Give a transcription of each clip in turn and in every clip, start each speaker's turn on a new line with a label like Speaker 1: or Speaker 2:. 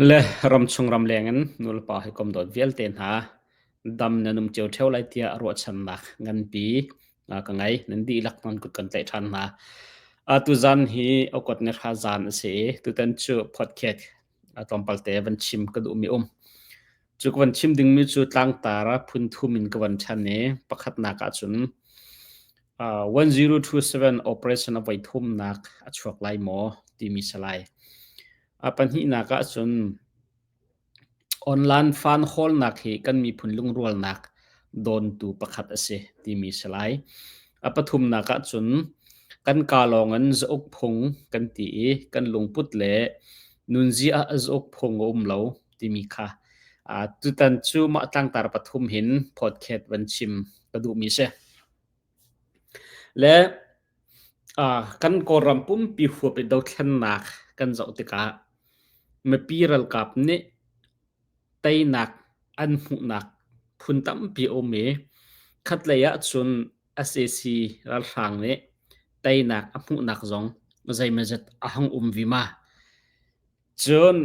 Speaker 1: Le ramchung ramleng in nulepa hawikom dawt vialte hna dam nan um cio ṭheo lai tiah ruahchannak nganpi ka ngei. Nan dihlak nan kut kan tlaih ṭhan hna. Tuzan hi okot ni hra zan a si i tutan cu podcast tlawmpal te van chim ka duhmi um. Cu ka van chim dingmi cu tlangtar phun thum in ka van ṭhan i pakhatnak ahcun 1027 operation a voi thumnak a chuak lai maw timi si lai. A pahnihnak ahcun online fan hawlnak hi kan miphun lungrualnak dawntu pakhat a si timi si lai. A pathumnak ahcun kan kaa lawng in zauk phung kan ti i kan lungput le nunzia ah zauk phung a um lo timi kha tutan cu mah tlangtar pathum hin podcast van chim ka duhmi si. Le kan Kawlram pumpi huap i dothlennak kan zoh tikah mipi ralkap nih teinak an hmuhnak phun tampi a um i khatlei ahcun sac ralhrang nih teinak a hmuhnak zong zeimawzat a hung um vima. Cun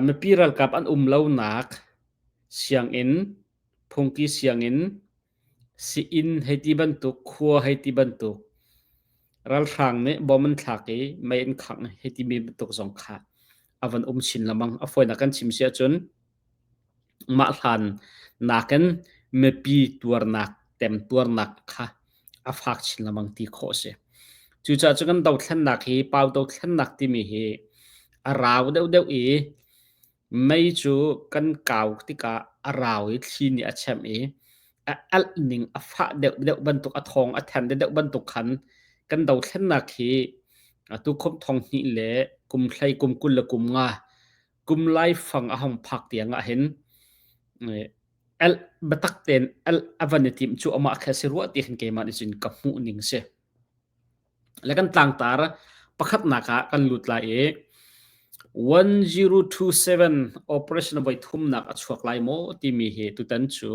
Speaker 1: mipi ralkap an um lonak sianginn, phungki sianginn, Sii-inn hei ti bantuk, khua hei ti bantuk, ralhrang nih bom an thlak i mei an khangh hei timi bantuk zong kha a van um chin lengmang. A fawinak kan chim si ahcun mah hlan nakin mipi tuarnak, temtuarnak kha a fak chin lengmang ti khawh a si. Cucaah cu kan dothlennak hi pau dothlennak timi hi a rau deuhdeuh i Mei cu kan kau tikah a rau i thli nih a chem i a alh ning a fah deuhdeuh bantuk, a thawng a then deuhdeuh bantuk khan kan dothlennak hi atu khom thong hnih le kum hlei kum 20 le kum nga kum laifang a hong phak tiang ah hin alh biatak tein alh a van i timh cu amah kha si rua ti khin keimah nih cun ka hmuh ning si. Le kan tlangtar pakhatnak ah kan lut lai i 1027 operation voi thumnak a chuak lai maw timi hi tutan cu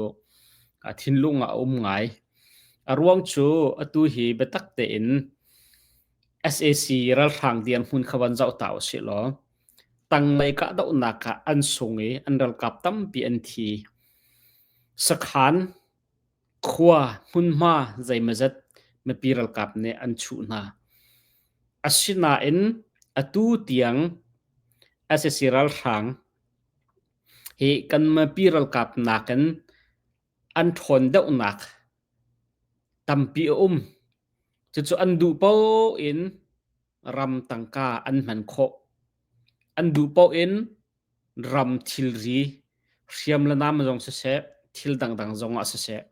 Speaker 1: a thinlung ah a um ngai. A ruang cu atu hi biatak tein sac ralhrang dirhmun kha van zoh ta usih law tanglei kahdohnak ah an sung i an ralkap tampi an thi. Sakhan Khua hmunhma zeimawzat mipi ralkap nih an chuh hna. Asinain atu tiang sac ralhrang hi kan mipi ralkap nakin an ṭhawn deuhnak tampi a um. Cucu an duh paoh in ram tangka an hman khawh. An duh paoh in ram thilri, hriam le nam zong siseh, thil dangdang zong ah siseh,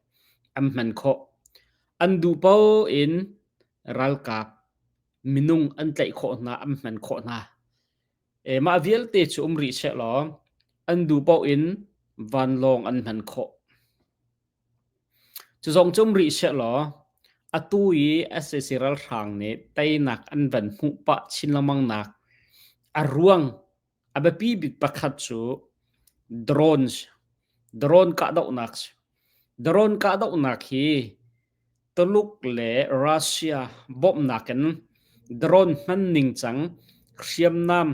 Speaker 1: an hman khawh. An duh paoh in ralkap minung an tlaih khawh hna, an hman khawh hna. E, mah vialte cu um rih seh law, an duh paoh in vanlawng an hman khawh. Cu zong cu um rih seh law, atu i sac ralhrang nih teinak an van hmuh pah chin lengmang nak a ruang A biapi bik pakhat cu drone drone kahdohnak si. Drone kahdohnak hi Tuluk le Russia bawmhnak in drone hman ningcang, hriamnam,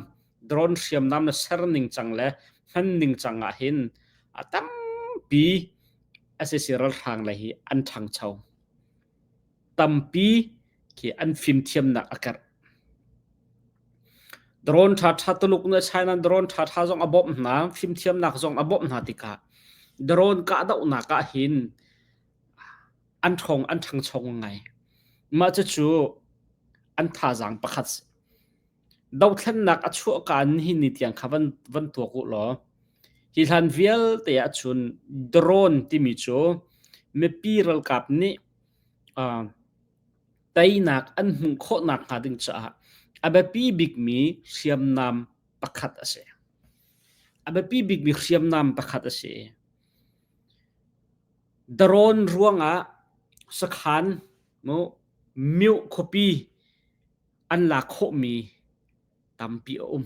Speaker 1: drone hriamnam le ser ningcang le hman ningcang ah hin a tampi sac ralhrang lei hi an ṭhangcho. Tampi khi an fimthiamnak a karh. Drone ṭhaṭha Tuluk nih China drone ṭhaṭha zong a bawmh hna, fimthiamnak zong a bawmh hna tikah drone kahdohnak ah hin an ṭhawng an ṭhangcho ngai. Mah cucu an thazaang pakhat si. Dothlennak a chuahka nihin ni tiang kha van van tuak u law hi hlan vialte ahcun drone timi cu mipi ralkap nih uh, teinak an hmuh khawh nakhnga ding caah a biapi bikmi hriamnam pakhat a si. A biapi bikmi hriamnam pakhat a si. Drone ruangah sakhan mu myo khuapi an lak khawhmi tampi a um.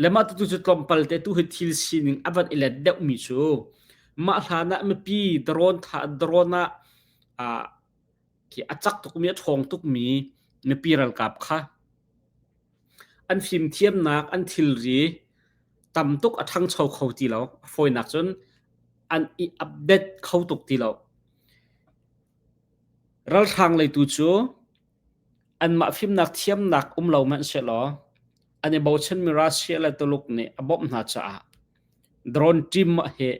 Speaker 1: Le mah tu cu tlawmpal te tu hi thil sining a van i let deuhmi cu mah hlan ah mipi drone tha drone ah ah khi a cak tukmi a ṭhawng tukmi mipi ralkap kha an fimthiamnak an thilri. Tam tuk a ṭhangcho kho ti lo. A fawinak cun an i update kho tuk ti lo. Ralhrang lei tu cu anmah fimnak thiamnak um lo hmanhsehlaw an i bochanmi Russia le Tuluk nih a bawmh hna caah drone team hi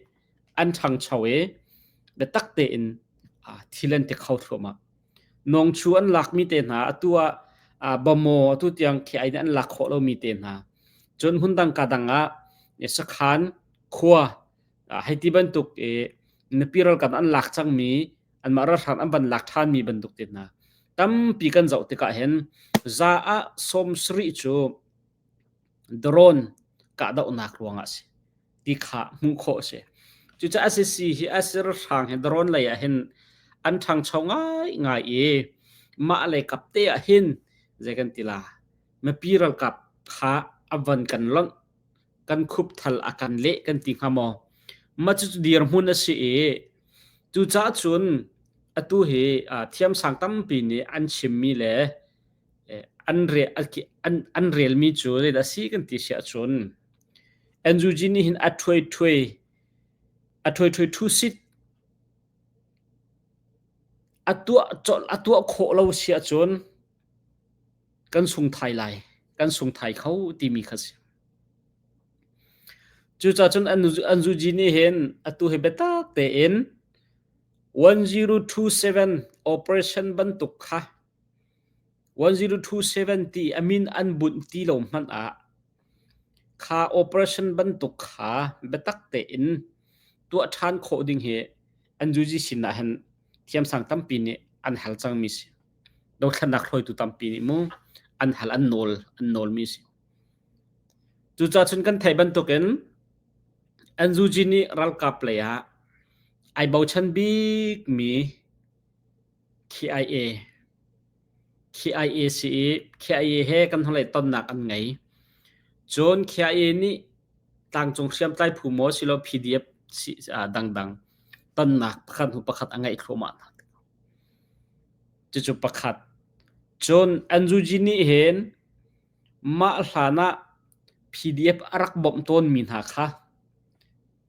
Speaker 1: an ṭhangcho i biatak tein thil an ti kho thluahmah. Nawngchu an lakmi te hna atu ah Bamaw atu tiang khi ai nih an lak khawh lomi te hna. Cun hmundang ka dang ah sakhan khua hei ti bantuk i mipi ralkap an lak cangmi anmah ralhrang an van lak ṭhanmi bantuk te hna tampi kan zoh tikah hin za ah 70 cu drone kahdohnak ruangah a si ti kha hmuh khawh a si. Cucaah SAC hi a ralhrang hi drone lei ah hin an ṭhangcho ngaingai i mah lei kap te ah hin zei kan ti la mipi ralkap kha a van kan lonh kan khupthal a kan leh kan ti hnga maw? Mah cucu dirhmun a si i cucaah cun atu hi thiamsang tampi nih an chimmi le an re an an relmi cu zeidah a si kan ti si ahcun NUG nih hin a ṭhuai ṭhuai a ṭhuai ṭhuai ṭhu sit a tuah colh a tuah khawh lo si ahcun kan sung thai lai kan sung thai kho timi kha si. Cucaah cun NUG nih hin atu hi biatak tein 1027 operation bantuk kha 1027 ti a min an bunh ti lo hmanh ah kha operation bantuk kha biatak tein tuah ṭhan khawh ding hi NUG sin ah hin thiamsang tampi nih an hal cangmi si. Dothlennak hruaitu tampi nih mu an hal an nawl an nawlmi si. Cucaah cun kan theih bantukin NUG nih ralkap lei ah ai bochan bikmi KIA KIA si i KIA he kan hnulei tonnak an ngei. Cun KIA nih tlangcung hriamtlai phu maw silo PDF si dangdang tonnak pakhat hnu pakhat a ngeih thluahmah hna. Cucu pakhat. Cun NUG nih hin mah hlan ah PDF a rak bawmh tawnmi hna kha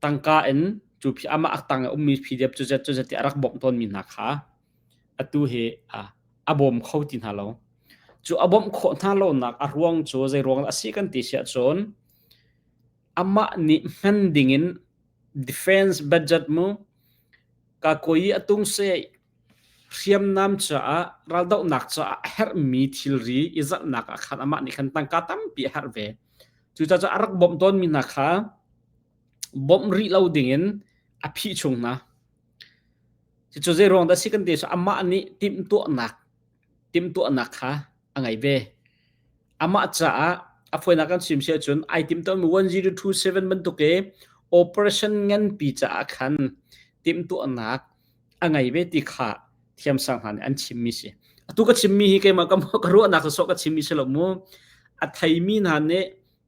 Speaker 1: tangka in cu amah a tang i ummi PDF cu zet cu zet ti a rak bawmh tawnmi hna kha atu hi a bawm kho ti hna lo. Cu a bawmh khawh hna lonak a ruang cu zei ruang a si kan ti si ahcun amah nih hman dingin defense budget mu kakuai a tung seh hriamnam caah raldohnak caah a herhmi thilri i zalhnak ah khan amah nih khan tangka tampi a herh ve. Cucaah a rak bawmh tawnmi hna kha bawmh rih lo dingin a phih chung hna. Cucu zei ruang dah si kan ti cu amah nih timhtuahnak timhtuahnak kha a ngei ve. Amah caah a fawinak kan chim si ahcun ai timhtuahmi 1027 bantuk i operation nganpi caah khan timhtuahnak a ngei ve ti kha thiamsang hna nih an chimmi si. Atu ka chimmi hi keimah ka, ka ruahnak sawsawh ka chimmi si lo mu. A theimi hna nih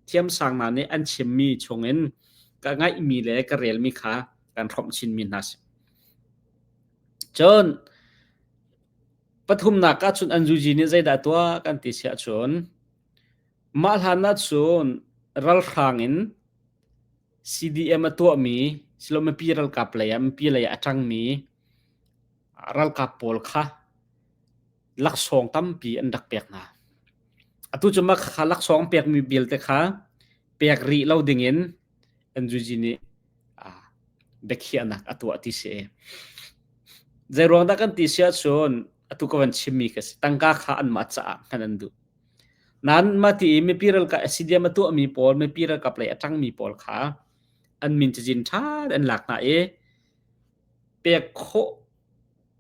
Speaker 1: thiamsang hna nih an chimmi chungin ka ngaihmi le ka relmi kha kan hrawmh chinmi hna si. Cun pathumnak ah cun an zuji nih zeidah tuah kan ti si ahcun mah hlan ah cun ralhrang in CDM a tuahmi silo mipi ralkap lei ah mipi lei ah a ṭangmi ralkap pawl kha laksawng tampi an rak pek hna. Atu cu mah kha laksawng pekmi vialte kha pek rih lo dingin NUG nih biakhiahnak a tuah ti si. Zei ruang dah kan ti si ahcun atu ka van chimmi ka si. Tangka kha anmah caah hman an duh. Nain mah ti i mipi ralkap CDM a tuahmi pawl, mipi ralkap lei a ṭangmi pawl kha an min cazin ṭha an lak hna i pek khawh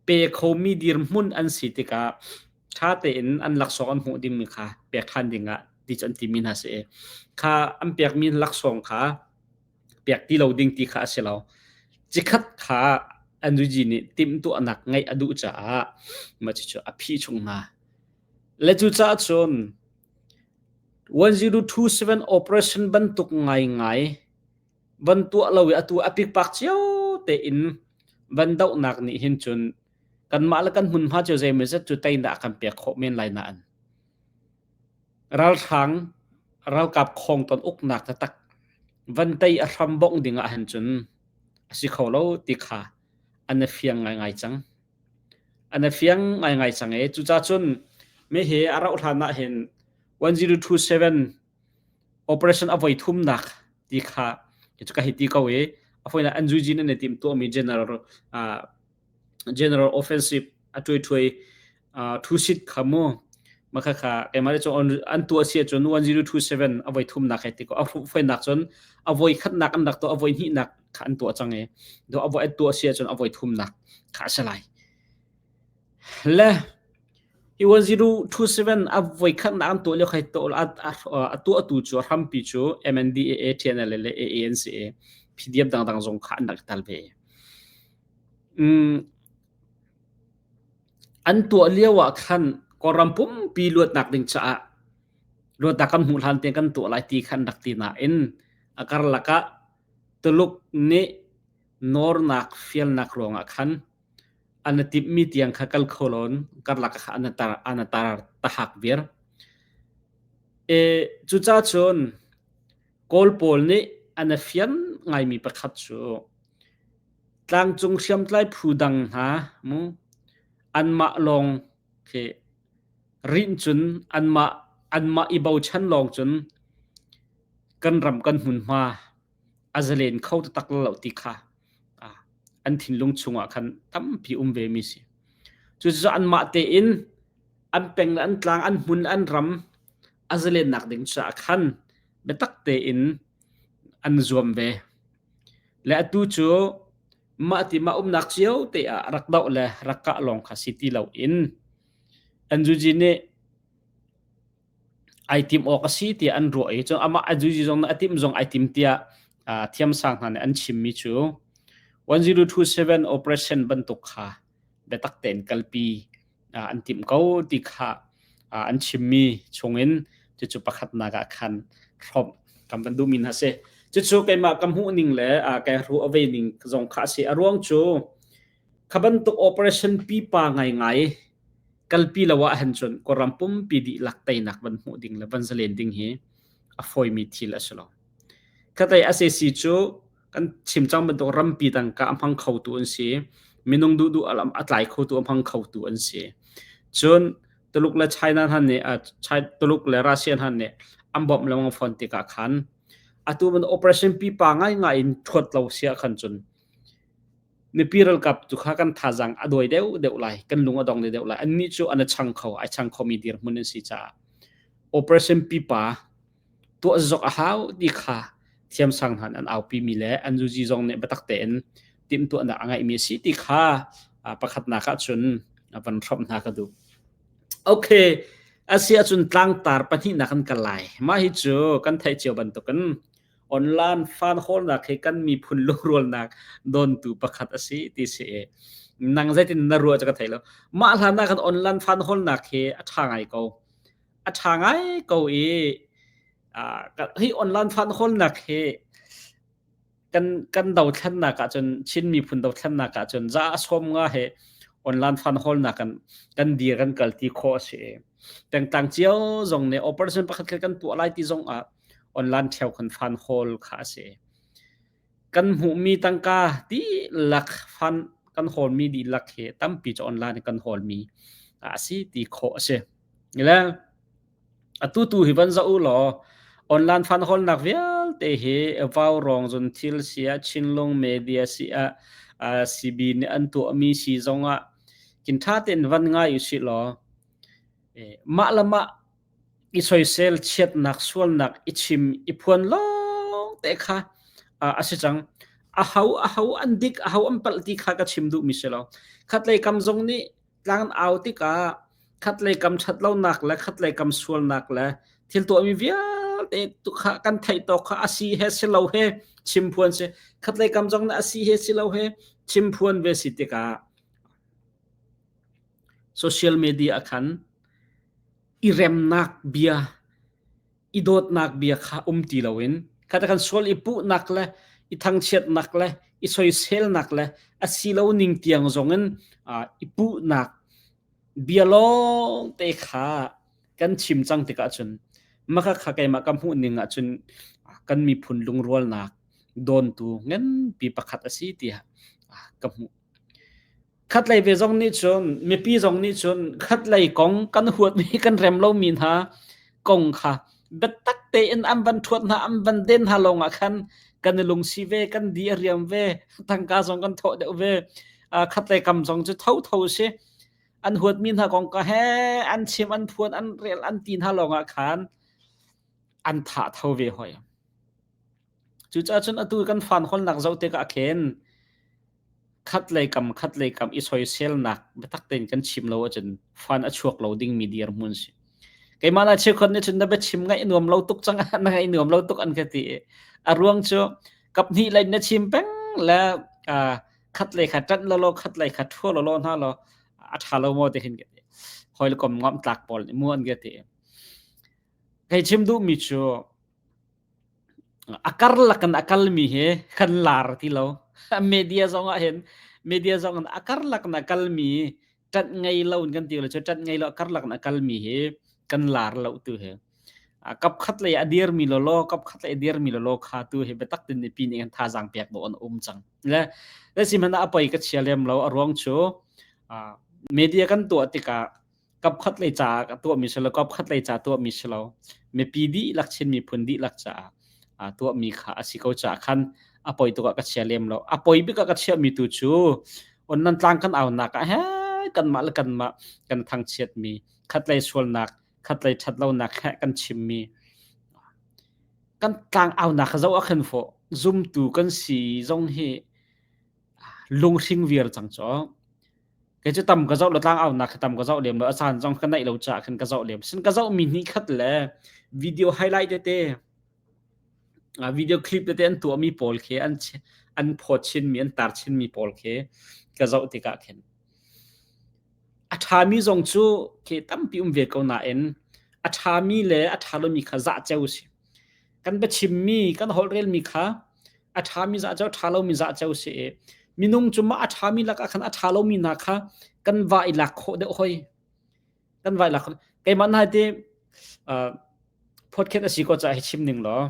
Speaker 1: pe khomi dirhmun an si tikah ṭha tein an laksawng an hmuh dingmi kha pek ṭhan dingah ti cu an timi hna si i kha an pekmi laksawng kha pek ti lo ding ti kha a si lo. Cikhat kha NUG nih timhtuahnak ngeih a duh caah mah cucu a phih chung hna. Le cucaah cun 1027 operation bantuk ngaingai van tuah lo i atu a pikpak cio tein van dohnak nih hin cun kanmah le kan hmunhma cio zeimawzat cu teinak a kan pek khawh men lai nain ralhrang ralkap khawng ton uknak taktak. Van tei a hram bongh ding ah hin cun a si kho lo ti kha an i fiang ngaingai cang. An i fiang ngaingai cang i cucaah cun mi hi a rauh hlan ah hin 1027 operation a voi thumnak ti kha ka hei ti ko i a foinak an zuijin an i timh tuahmi general general offensive a tuai thu sit kha mu makha kha keimah le cu an tuah si ahcun 1027 a voi thumnak hei ti ko a foinak cun a voi khatnak an rak tuah a voi hnihnak kha an tuah cang i do a voi an tuah si ahcun a voi thumnak kha a si lai le hi 1027 a voi khatnak an tuah lio khai to a tuah tu cu a hrampi cu MNDAA TNL le AANCA PDF dangdang zong kha an rak tal ve. An tuah lio ah khan Kawlram pumpi luatnak ding caah luatnak kan hmuh hlan tiang kan tuah lai ti kha an rak ti nain a karlak ah Tuluk nih nawrnak fialnak ruangah khan an i timhmi tiang kha kal kho loin karlak ah an tar an tar tahak viar. E, cucaah cun Kawl pawl nih an i fian ngaimi pakhat cu tlangcung hriamtlai phu dang hna mu anmah lawng khi rinh cun anmah anmah i bochan lawng cun kan ram kan hmunhma a zalen kho taktak lo ti kha an thinlung chungah khan tampi um ve mi si. Cucu anmah tein an peng le an tlang an hmun le an ram a zalennak ding caah khan biatak tein an zuam ve. Le atu cu mah ti mah umnak cio te ah rak doh le rak kah lawng kha si ti loin NUG nih ai tim awk a si tiah an ruah i cun amah NUG zong nih a timh zong ai tim tiah thiamsang hna nih an chimmi cu 1027 operation bantuk kha biatak tein kalpi an timh ko ti kha an chimmi chungin cucu pakhatnak ah khan hrawmh kan van duhmi hna si. Cucu keimah ka hmuh ning le kai ruah a ve ning zong kha a si. A ruang cu kha bantuk operation pipa ngaingai kalpi lo ah hin cun Kawlram pumpi dihlak teinak van hmuh ding le van zalen ding hi a fawimi thil a si lo. Khatlei SAC cu kan chim cang bantuk rampi tangka a hmang khotu an si. Minung duhduh a tlai khotu a hmang khotu an si. Cun Tuluk le China hna nih Tuluk le Russia hna nih an bawmh lengmang fawn tikah khan atu ban operation pipa ngaingai in thuat lo sia khan cun mipi ralkap tu kha kan thazaang a dawi deuh deuh lai kan lung a dong deuh lai annih cu an chang kho ai chang khomi dirhmun an si caah operation pipa tuah zok a hau ti kha thiamsang hna an aupi mi le an zuzi zong nih biatak tein timhtuahnak a ngeihmi a si ti kha pakhatnak ah cun van hrawmh hna ka duh. Okay, asi ahcun tlangtar pahnihnak kan kal lai. Mah hi cu kan theih cio bantukin online fan hawlnak hi kan miphun lungrualnak dontu pakhat a si ti si i nang zeitin na ruah cu ka thei lo. Mah hlan ah kan online fan hawlnak hi a ṭha ngai ko. A ṭha ngai ko i hi online fan hawlnak hi kan kan dothlennak ahcun Chin miphun dothlennak ahcun za a sawm nga he online fund hawlnak kan kan dir kan kal ti khawh a si. Pengtlang cio zong nih operation pakhat khat kan tuah lai ti zong ah online ṭheo kan fund hawl kha a si. Kan hmuhmi tangka dihlak fund kan hawlmi dihlak hi tampi cu online kan hawlmi a si ti khawh a si. Le atu tu hi van zoh u law online fund hawlnak vialte hi vaurawng zun thil si ah Chinlung media si ah CB nih an tuahmi si zong ah kin ṭha tein van ngai u sih law mah le mah i soisel chiatnak sualnak i chim i phuan lawng te kha a si cang. Aho aho an dik aho an palh ti kha ka chim duhmi si lo. Khatlei kam zong nih tlang an au tikah khatlei kam ṭhatlonak le khatlei kam sualnak le thil tuahmi vialte tu kha kan theih tawk kha a si he si lo he chim phuan si khatlei kam zong nih a si he si lo he chim phuan ve si tikah social media khan i remnak bia i dawtnak bia kha um ti loin kha kan sual i puhnak le i thangchiatnak le i soiselnak le a si lo ning tiang zongin i puhnak bia lawng te kha kan chim cang tikah cun maka kha keimah ka hmuh ning ah cun Kan miphun lungrualnak dawntu nganpi pakhat a si tiah ka hmuh. Khatlei ve zong nih cun mipi zong nih cun khatlei kong kan huatmi kan rem lomi hna kong kha biatak tein an van ṭhuat hna an van den hna lawngah khan kan i lungsi ve kan di a riam ve tangka zong kan thawh deuh ve. Khatlei kam zong cu thotho a si. An huatmi hna kong ka he an chim an phuan an rel an ti hna lawngah khan an thah tho ve hoi. Cucaah cun atu kan fan holnak zoh tikah khin khatlei kam khatlei kam i soiselnak biatak tein kan chim lo ahcun fan a chuak lo dingmi dirhmun si. Keimah na cheukhat nih cun na biachim ngaih nuam lo tuk cang na ngaih nuam lo tuk an ka ti i a ruang cu kaphnih lei na chim peng le khatlei kha ṭanh lawlaw khatlei kha ṭhua lawlaw hna law a ṭha lo maw ti hin ka ti. Hawi le kom ngam tlak pawl nih mu an ka ti. Kei chim duhmi cu a karlak in a kalmi hi kan lar ti lo. Media zong ah hin media zong in a karlak in a kalmi ṭanh ngei lo in kan ti lo cu ṭanh ngei lo a karlak in a kalmi hi kan lar lo tu hi. Kap khat lei a dirmi lawlaw kap khat lei a dirmi lawlaw kha tu hi biatak tin mipi nih kan thazaang pek dawh an um cang. Le le sihmanh ah a poi ka chia lem lo a ruang cu media kan tuah tikah kapkhat lei caah ka tuahmi si lo kapkhat lei ca tuahmi si lo mipi dihlak Chin miphun dihlak caah tuahmi kha a si ko caah khan a poi tuk ah ka chia lem lo a poi bik ah ka chiahmi tu cu onnan tlang kan aunak ah he kanmah le kanmah kan thangchiatmi khatlei sualnak khatlei ṭhatlonak he kan chimmi kan tlang aunak kha zoh ah khan fawh zumtu kan si zong hi lunghring viar cang caw Kei cu tam ka zoh lo tlang aunak khi tam ka zoh lem lo a caan zong ka neih lo caah khan ka zoh lem sin ka zoh mi hnih khat le video highlight tete video clip tete an tuah mi pawl khi an an phawt chin mi an tar chin mi pawl khi ka zoh tikah khin a ṭhami zong cu khi tampi um ve ko nain a ṭhami le a ṭha lomi kha zah ceu si kan biachimmi kan holhrelmi kha a ṭhami zah ceu ṭha lomi zah ceu si i minung cu mah a ṭhami lakah khan a ṭha lomi hna kha kan va i lak khawh deuh hoi kan va i lak keimah na ti podcast a si ko caah hi chim ning law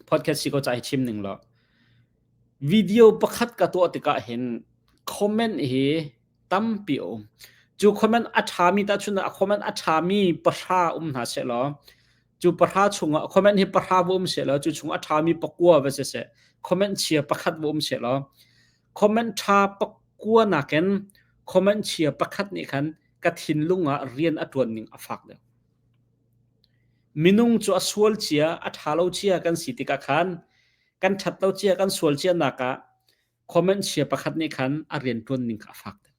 Speaker 1: podcast si ko caah hi chim ning law video pakhat ka tuah tikah hin comment hi tampi a um cu comment a ṭhami tahchun a comment a ṭhami pahra um hna seh law Cu pahra chungah comment hi pahra va um sehlaw cu chung a ṭhami pakua va si seh comment chia pakhat va um sehlaw comment ṭha pakua nakin comment chia pakhat nih khan ka thinlung ah rian a ṭuan ning a fak deuh. Minung cu a sual cia, a ṭha lo cia kan si tikah khan kan ṭhat lo cia, kan sual cia nak ah comment chia pakhat nih khan a rian ṭuan ning kha a fak deuh.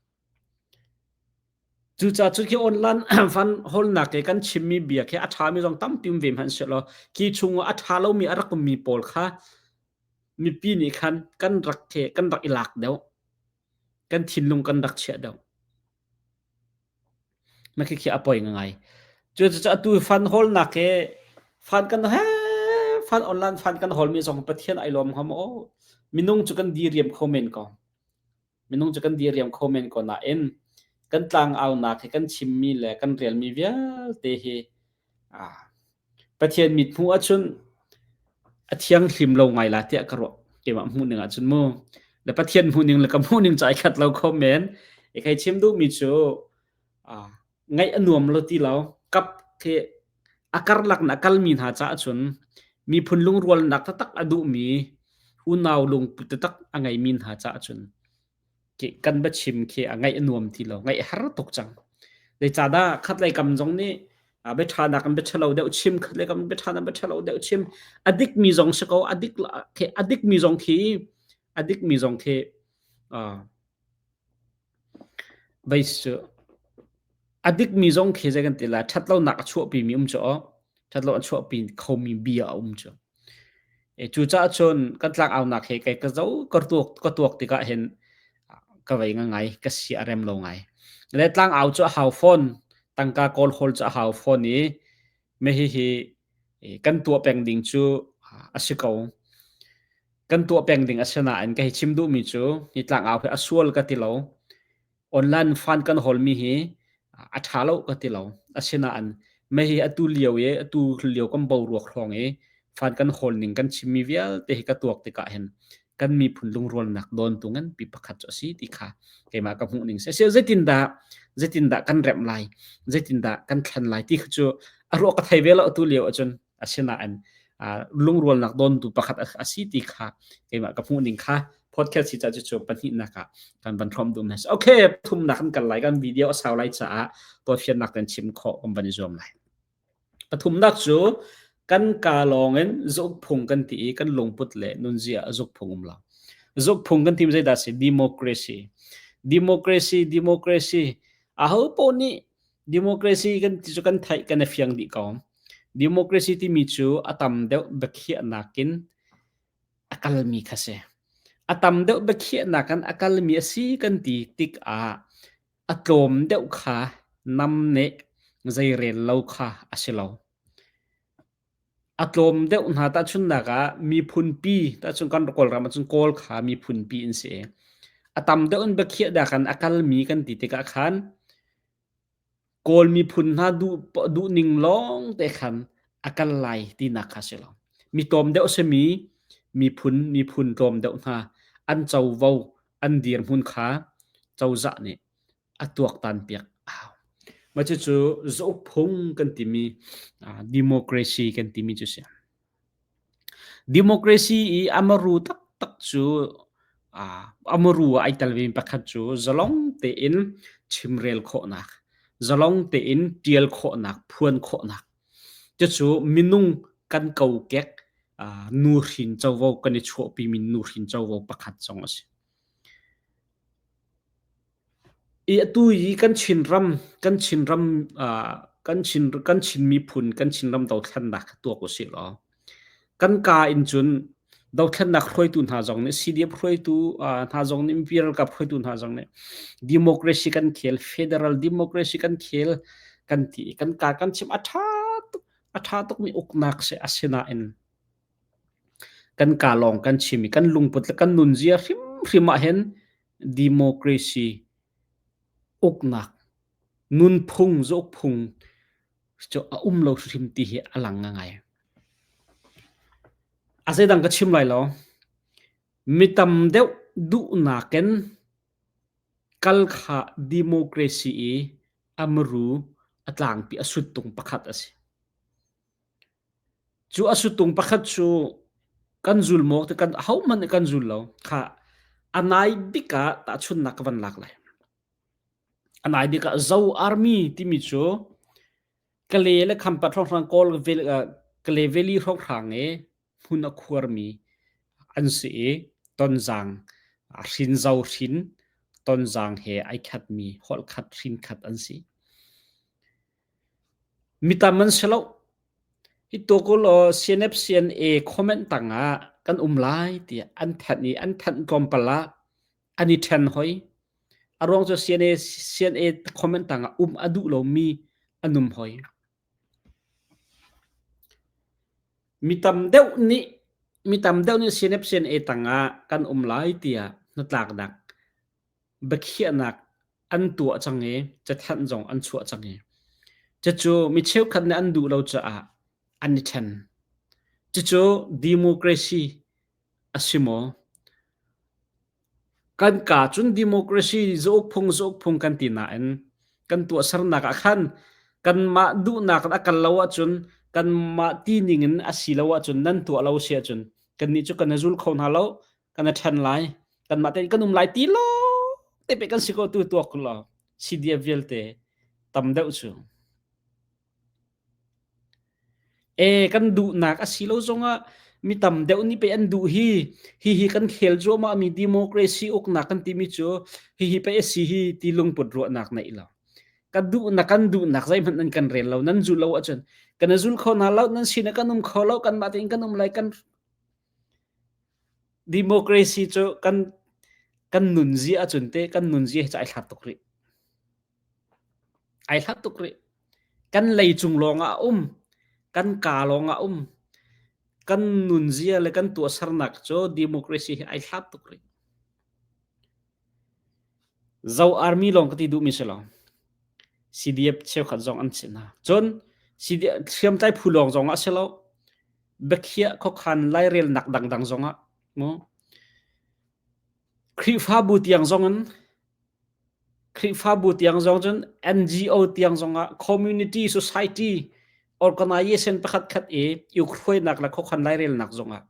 Speaker 1: Cucaah cu khi online van hawlnak i kan chimmi bia khi a ṭhami zong tampi um ve hmanh sehlaw khi chungah a ṭha lomi a rak ummi pawl kha mipi nih khan kan rak the kan rak i lak deuh. Kan thinlung kan rak chiah deuh. Na khi khi a poi ngai. Cucaah atu fan hawlnak hi fan kan he fan online fan kan hawlmi zong Pathian ai lawm hnga maw? Minung cu kan diriam kho men ko. Minung cu kan diriam kho men ko nain kan tlangaunak hi kan chimmi le kan relmi vialte hi Pathian mithmuh ahcun a thianghlim lo ngai la tiah ka ruah. Keimah hmuhning ahcun mu. Le Pathian hmuhning le ka hmuhning cu ai khat lo kho men. I kai chim duhmi cu ngaih a nuam lo ti lo. Kap khi a karlak in a kalmi hna caah cun miphun lungrualnak taktak a duhmi unau lungput taktak a ngeimi hna caah cun kan biachim khi a ngaih a nuam ti lo. Ngaih a har tuk cang. Zeicahdah khatlei kam zong nih bia ṭha nakin bia ṭhalo deuh chim, khatlei kam bia ṭha nakin bia ṭhalo deuh chim. A dikmi zong si ko, a dik a dikmi zong khi a dikmi zong khi Vei cu a dikmi zong khi zei kan ti lai ṭhatlonak a chuahpimi um cu aw ṭhatlo a chuahpi khomi bia a um cu. E, cucaah cun kan tlangaunak he kei ka zo ka tuak ka tuak tikah hin ka vei ngai ka si a rem lo ngai. Le tlangau cu a hau fawn tangka kawl hawl cu a hau fawn i me hihi kan tuah peng ding cu a si ko. Kan tuah peng ding a si nain ka hei chim duhmi cu hi tlangau hi a sual ka ti lo. Online fund kan hawlmi hi a ṭha lo ka ti lo. Asinain mei hi atu lio i atu lio kan boruak hrawng i Fan kan hawl ning kan chimmi vialte hi ka tuak tikah hin kan miphun lungrualnak dawntu nganpi pakhat cu a si ti kha keimah ka hmuh ning si. Zeitindah zeitindah kan remh lai, zeitindah kan thlen lai ti kha cu a ruah ka thei ve lo tu lio ahcun asinain lungrualnak dawntu pakhat a si ti kha keimah ka hmuh ning kha podcast hi ca cu pahnihnak ah kan van hrawm duh hna. Okay, thumnak kan kal lai kan video a sau lai caah tawifiannak kan chim khawh kan van i zuam lai. Pathumnak cu kan kaa lawngin zaukphung kan ti i kan lungput le nunzia a zukphung um lo. Zukphung kan tim zeidah si? Democracy. Democracy, democracy. Aho paoh nih democracy kan ti cu kan theih kan i fiang dih ko. Democracy timi cu a tam deuh biakhiahnak in a kalmi kha si. A tam deuh biakhiahnak in a kalmi a si kan ti tikah A tlawm deuh kha nam nih zeirel lo kha a si lo. A tlawm deuh hna tahchunhnak ah miphunpi tahchun kan Kawlram ahcun Kawl kha miphunpi an si i a tam deuh in biakhiah dah a kalmi kan ti tikah khan Kawl miphun hna duh duhning lawng te khan a kal lai tinak kha a si lo. Mi tlawm deuh a simi miphun miphun tlawm deuh hna an covo an dirhmun kha cozah nih a tuaktan piak a hau. Mah cucu zauk phung kan timi democracy kan timi cu si. Democracy i a maru taktak cu a maru ah ai tel vemi pakhat cu zalong tein chimrel khawhnak, zalong tein ṭial khawhnak, phuan khawhnak. Cucu minung kan kokek nuhrin covo kan i chuahpimi nuhrin covo pakhat zong a si. I atu i kan Chinram kan Chinram kan Chin kan Chin miphun kan Chinram dothlennak kha tuak usih law kan kaa in cun dothlennak hruaitu hna zong nih CDF hruaitu hna zong nih mipi ralkap hruaitu hna zong nih democracy kan khel federal democracy kan khel kan ti i kan kaa kan chim a ṭha tuk a ṭha tukmi uknak si asinain Kan kaa lawng kan chim i kan lungput le kan nunzia hrimhrim ah hin democracy uknak nunphung zaukphung cu a um lo hrim ti hi a lang ngai. A zeidang ka chim lai lo. Mi tam deuh duhnak in kal kha democracy i a muru a tlangpi a suttung pakhat a si. Cu a suttung pakhat cu kan zul maw ti kan ahohmanh nih kan zul lo. Khah a nai bik ah tahchunhnak ka van lak lai. A nai bik ah Zo Army timi cu Kale le Khampat hrawnghrang Kawl Kale Valley hrawnghrang i hmun a khuarmi an si i Tonzang hrin Zo hrin Tonzang he ai khatmi holh khat hrin khat an si. Mitam an si lo. Hi tuakul aw CNF CNA comment tangah kan um lai tiah an thanh i an thanh tlawmpal ah an i ṭhen hoi. A ruang cu CNA CNA comment tangah um a duh lomi an um hoi. Mi tam deuh nih mi tam deuh nih CNF CNA tangah kan um lai tiah hnatlaknak biakhiahnak an tuah cang i cathanh zong an chuah cang i cucu mi cheukhat nih an duh lo caah an i ṭhen. Cucu democracy a si maw? Kan kaa cun democracy zauk phung zauk phung kan ti nain kan tuahsernak ah khan kanmah duhnak in a kal lo ahcun kanmah ti ning in a si lo ahcun nan tuah lo si ahcun kannih cu kan i zul kho hna lo kan i ṭhen lai kanmah tein kan um lai ti lo te pe kan si ko tu tuak law CDF vialte tam deuh cu e kan duhnak a si lo zongah mi tam deuh nih pe an duh hi hi hi kan khel cuahmah mi democracy uknak kan timi cu hi hi pe a si hi ti lungput ruahnak neih lo kan duhnak kan duhnak zeihmanh nan kan rel lo nan zul lo ahcun kan zul kho hna lo nan sin ah kan um kho lo kanmah tein kan um lai kan Democracy cu kan kan nunzia ahcun teh kan nunzia hi cu ai hlat tuk rih. Ai hlat tuk rih. Kan leicung lawngah a um. Kan kaa lawngah a um. Kan nunzia le kan tuahsernak cu democracy hi ai hlat tuk rih. Zo army lawng ka ti duhmi si lo. CDF cheukhat zong an si hna. Cun CDF hriamtlai phu lawng zong ah si lo. Biakhiah khuakhan lairelnak dangdang zongah mu Khrihfabu tiang zongin Khrihfabu tiang zong cun NGO tiang zongah community society organization pakhat khat i ukhruainak le khuakhan lairelnak zongah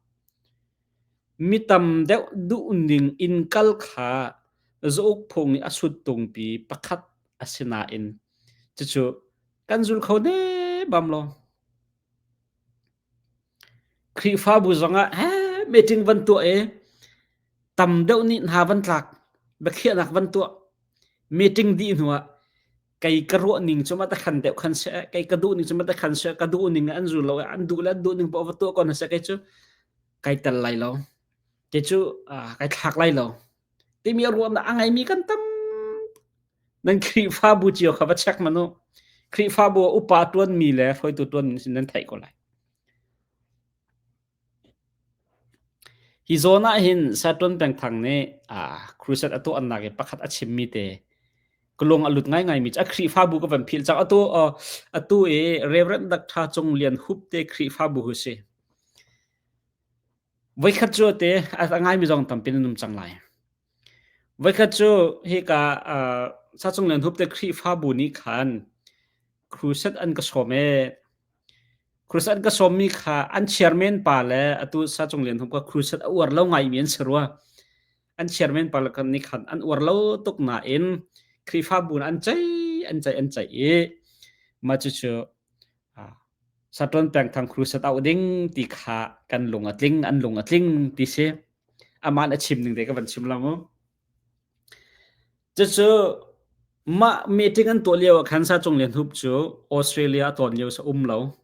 Speaker 1: Mi tam deuh duhning in kal kha zauk phung i a suttungpi pakhat a si nain cucu kan zul kho ne bam lo. Khrihfabu zongah meeting van tuah i tam deuh nih hna van tlak, biakhiahnak van tuah. Meeting dih hnuah kei ka ruah ning cu ma ta khan deuh khan seh, kei ka duh ning cu ma ta khan seh, ka duh ning an zul lo, an duh le an duh ning poah va tuah ko hna seh, kei cu kai tel lai lo. Kei cu kai thlak lai lo. Timi ruahnak a ngeimi kan tam. Nan Khrihfabu cio kha va check man u. Khrihfabu ah upa ṭuanmi le hruaitu ṭuanmi sin nan theih ko lai. Hi zawn ah hin Saturn Pengthang nih crusade a tuahnak i pakhat a chimmi te ka lung a lut ngaingaimi cu a Khrihfabu ka van philh cang. Atu atu i Reverend Dr. Cung Lian Hup te Khrihfabu hu si. Voikhat cu te a ngaimi zong tampi nan um cang lai. Voikhat cu hika Sacung Lian Hup te Khrihfabu nih khan crusade an ka sawm ee. Crusade an ka sawmmi kha an chairman pa le atu Sacung Lian Hup kha crusade a uar lo ngaimi an si rua. An chairman pa le kan nih khan an uar lo tuk nain Khrihfabu an ceih an ceih an ceih i mah cucu Saṭawn pengthang crusade auh ding ti kha kan lung a tling, an lung a tling ti si. Amah a chim ning te ka van chim lo mu. Cucu mah meeting an tuah lio ah khan Sa Cung Lian Hup cu Australia a tlawn lio sa um lo.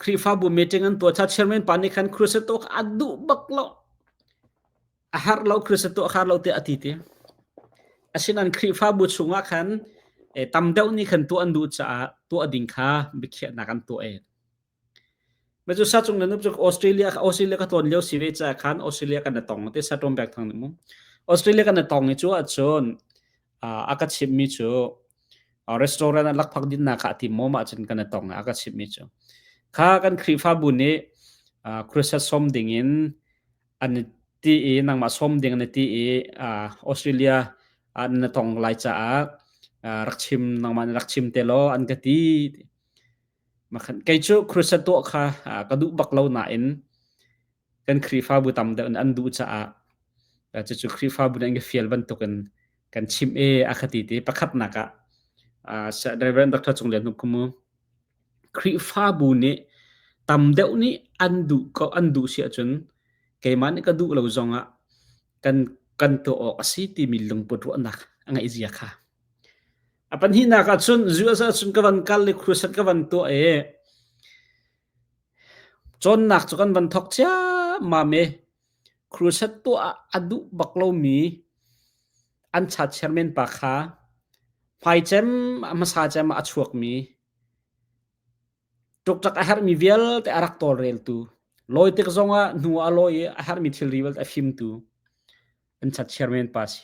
Speaker 1: Khrihfabu meeting an tuah. Chairman pa nih khan crusade tuah kha a duh bak lo. A har lo crusade tuah har lo tiah a ti ti. Asinain Khrihfabu chungah khan tam deuh nih khan tuah an duh caah tuah ding kha biakhiahnak an tuah e. Ma cu sa cung nan cu Australia Australia ka tlawn lio si ve caah khan Australia kan tong te sa tom bek thang mu. Australia kan tong i cu ahcun a ka chimmi cu restaurant ah lakphak dinnak ah ti maw mah cun kan tong a ka chimmi cu kha kan Khrihfabu nih crusade som ding in an ti i nangmah som ding an ti i Australia na tong lai caah rak chim nangmah rak chim te law an ka ti makhan kei cu crusade tuah kha ka duh bak lo nain kan Khrihfabu tam deuh in an duh caah cucu Khrihfabu nih an ka fial bantukin kan chim e a kha ti ti pakhatnak ah Reverend Dr. Cung Lian Hnup Kumu Khrihfabu nih tam deuh nih an duh ko an duh si ahcun keimah nih ka duh lo zongah kan kan tuah awk a si timi lungput ruahnak a ngeih zia kha. A pahnihnak ah cun US ahcun ka van kal i crusade ka van tuah i Cawnnak cu kan van thawk ciammam i crusade tuah ah a duh bak lomi an chat chairman pa kha hmaicem a hmasa cem ah a chuakmi ṭukṭak a herhmi vialte a rak tawlreltu, lawi tik zongah hnu ah a lawi i a herhmi thilri vialte a fimtu an chat chairman pa a si.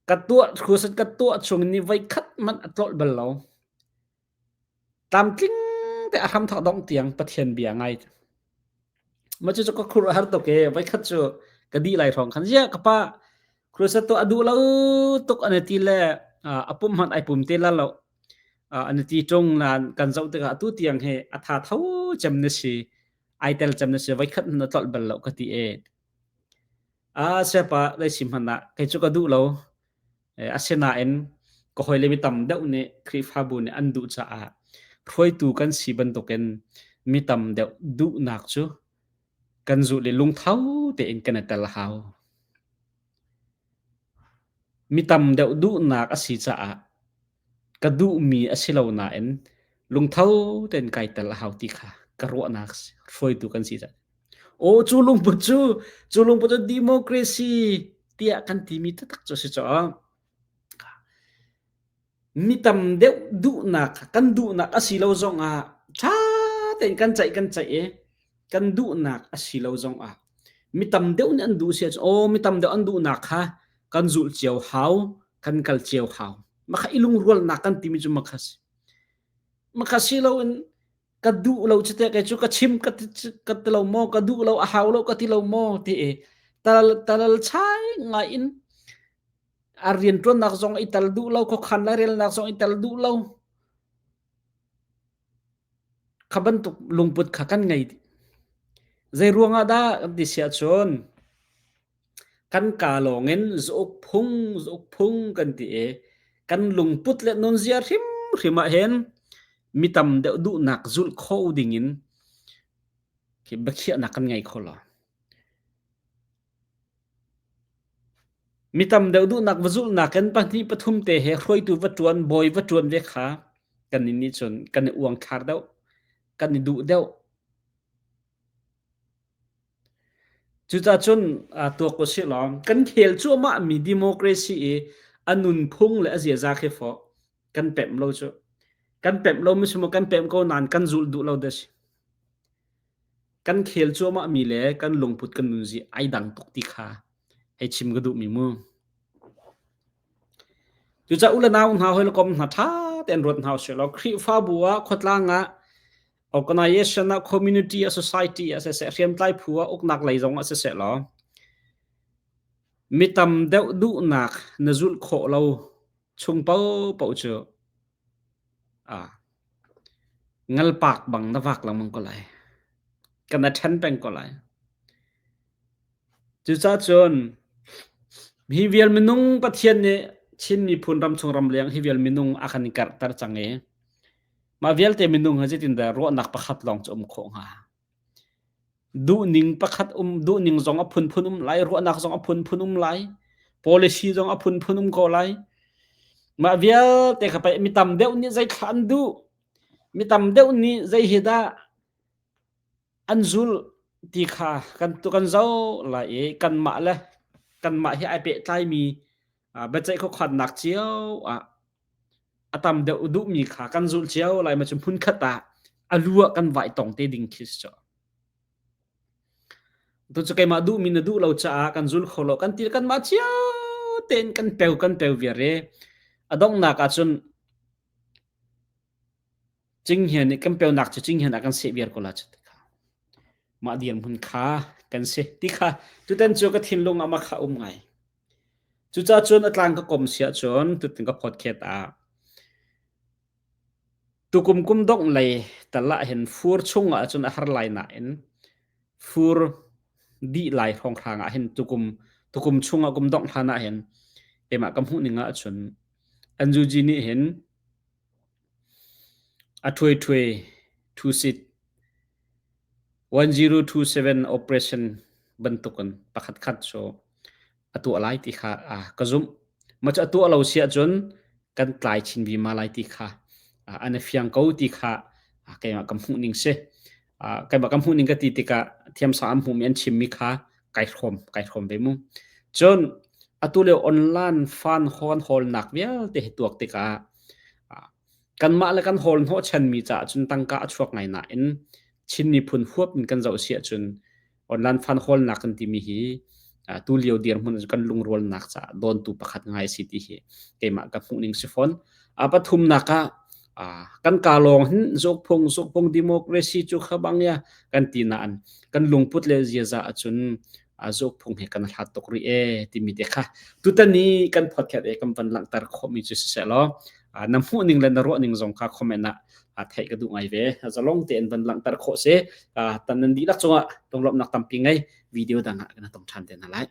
Speaker 1: Ka tuah crusade ka tuah chung ni voikhat hmanh a tlolh bal lo. Tlamtling te a hramthawk dongh tiang Pathian bia ngai. Mah cucu ka khur a har tuk i voikhat cu ka dih lai hrawng khan ziah ka pa crusade tuah a duh lo tuk an ti le a pum hmanh ai pum te la lo an ti ṭung nain kan zoh tikah atu tiang hi a tha tho cem na si ai tel cem na si voikhat hmanh na tlolh bal lo ka ti e. A siapa dai si hmanh ah kei cu ka duh lo Asinain ka hawile mi tam deuh nih Khrihfabu nih an duh caah hruaitu kan si bantukin mi tam deuh duhnak cu kan zulh i lungtho tein kan i tel a hau. Mi tam deuh duhnak a si caah ka duhmi a si lo nain lungtho tein kai tel a hau ti kha ka ruahnak hruaitu kan si caah. Aw cu lungput cu cu lungput cu democracy tiah kan timi taktak cu a si caah mi tam deuh duhnak kan duhnak a si lo zongah ṭha tein kan ceih kan ceih i kan duhnak a si lo zongah mi tam deuh nih an duh si ahcun aw mi tam deuh an duhnak kha kan zulh cio hau kan kal cio hau makha i lungrualnak kan timi cu makha si makha si loin. Ka duh lo cu teh kei cu ka chim ka ti ka ti lo maw ka duh lo a hau lo ka ti lo maw ti i tal talal chai ngai in a rianṭuannak zong i tel duh lo khuakhan lairelnak zong i tel duh lo kha bantuk lungput kha kan ngei dih. Zei ruangah dah kan ti si ahcun Kan kaa lawngin zauk phung zauk phung kan ti i kan lungput le nunzia hrimhrim ahhin mi tam deuh duhnak zulh kho dingin khi biakhiahnak kan ngei kho lo. Mi tam deuh duhnak va zulhnak in pahnih pathum te he hruaitu va ṭuan, bawi va ṭuan ve kha kan nih cun kan i uangthlar deuh, kan i duh deuh. Cucacun tuak usih law kan khel cuahmahmi democracy i a nunphung le a ziaza khi fawh kan pemh lo cu. Kan pemh lo mi si maw kan pemh ko nain kan zulh duh lo dah si. Kan khel cuahmahmi le kan lungput kan nunzi ai dang tuk ti kha hei chim ka duhmi mu. Cucaah u le nau hna hawi le kom hna ṭha tein ruat hna usih law Khrihfabu ah khuatlang ah Organization ah community ah society ah siseh hriamtlai phu ah uknak lei zong ah siseh law mi tam deuh duhnak na zulh khawh lo chung paohpaoh cu ah ngalpak bang na vak lengmang ko lai. Kan a ṭhen peng ko lai. Cucaah cun hi vial minung Pathian nih Chin miphun ramchung ramleng hi vial minung a kan karhter cang i Mah vialte minung hi zeitindah ruahnak pakhat lawng cu um khawh hnga? Duhning pakhat um, duhning zong a phunphun um lai, ruahnak zong a phunphun um lai, policy zong a phunphun um ko lai. Mah vialte kha pei mi tam deuh nih zei thla an duh, mi tam deuh nih zei hi dah an zulh ti kha kan kan zoh lai i kanmah le kanmah he ai pehtlaimi biaceih khuakhannak cio ah a tam deuh duhmi kha kan zulh cio lai ma cu hmunkhat ah a lu ah kan vai tong te ding khi si cu. Tu cu keimah duhmi na duh lo caah kan zul kho lo kan ti kanmah cio tein kan peu kan peu viar i a donghnak ahcun Cinghngia nih kan peunak cu cinghngia ah kan seh viar ko la cu ti kha. Mah dirhmun kha kan si ti kha tutan cu ka thinlung ah mah kha um ngai. Cucaah cun a tlang ka kom si ahcun tutan ka podcast ah tukum kum dongh lei tal ah hin fur chung ah cun a har lai nain fur dih lai hrawnghrang ah hin tukum tukum chung ah kum dongh hlan ah hin keimah ka hmuh ning ah cun NUG nih hin A ṭhuaiṭhuai ṭhusit 1027 operation bantukin pakhatkhat cu a tuah lai ti kha ka zumh. Mah cu a tuah lo si ahcun kan tlai chin vima lai ti kha an i fiang ko ti kha keimah ka hmuh ning si. Keimah ka hmuh ning ka ti tikah thiamsang an hmuhmi an chimmi kha kai hrawm kai hrawm ve mu. Cun atu lio online fan hawn hawlnak vialte hi tuak tikah kanmah le kan hawl hnawhchanmi caah cun tangka a chuak ngai nain Chin miphun huap in kan zoh si ahcun online fan hawlnak kan timi hi tu lio dirhmun kan lungrualnak caah dawntu pakhat ngai si ti hi keimah ka hmuh ning si fawn. A pathumnak ah kan ka lawng hin zukphung zukphung democracy cu kha bang ya kan ti nain kan lungput le ziaza ahcun zukphung he kan hlat tuk rih e timi te kha tutan i kan podcast e kan van langhter khawhmi cu siseh law na hmuh ning le na ruah ning zong kha comment ah theih ka duh ngai ve zalong tein van langhter khawh si tan nan dihlak cungah lunglawmhnak tampi ngei video dang ah kan tong ṭhan te hna lai.